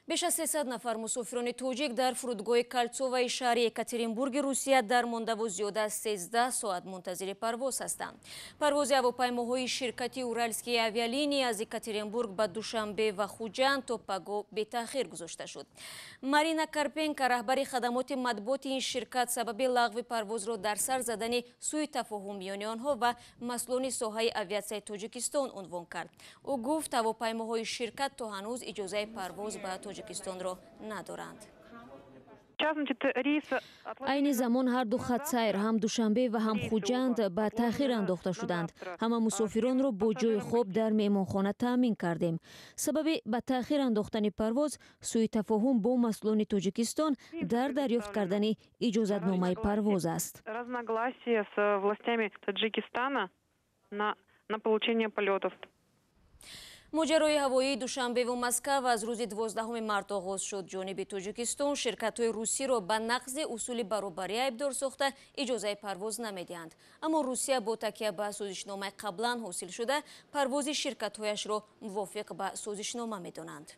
Беш аз 300 нафар мусофирони тоҷик дар фурудгоҳи Кольцовои шаҳри Екатеринбурги Русия дармондаву зиёда аз 13 соат мунтазири парвоз ҳастанд. Парвози ҳавопаймоҳои ширкати «Уральские авиалинии» аз Екатеринбург ба Душанбе ва Хуҷанд то паго бетаъхир гузошта шуд. Марина Карпенко, раҳбари хадамоти матбуоти ин ширкат, сабаби лағви парвозро дар сар задани сӯи тафоҳум миёни онҳо ва масъулони соҳаи авиатсияи Тоҷикистон унвон кард. Ӯ гуфт, ҳавопаймоҳои ширкат то ҳанӯз иҷозаи парвоз ба Тоҷикистонро надоранд. Айни замон ҳарду хатсайр, ҳам Душанбе ва ҳам Хуҷанд, ба таъхир андохта шуданд. Ҳама мусофиронро бо ҷойи хоб дар меҳмонхона таъмин кардем. Сабаби ба таъхир андохтани парвоз сӯи тафоҳум бо масъулони Тоҷикистон дар дарёфт кардани иҷозатномаи парвоз аст. Разногласия с властями Таджикистана на получение полетов. Моҷарои ҳавоии Душанбеву Москав аз рӯзи 12 март оғоз шуд. Ҷониби Тоҷикистон ширкатҳои русиро ба нақзи усули баробарӣ айбдор сохта, иҷозаи парвоз намедиҳанд. Аммо Русия бо такя ба созишномаи қаблан ҳосилшуда парвози ширкатҳояшро мувофиқ ба созишнома медонанд.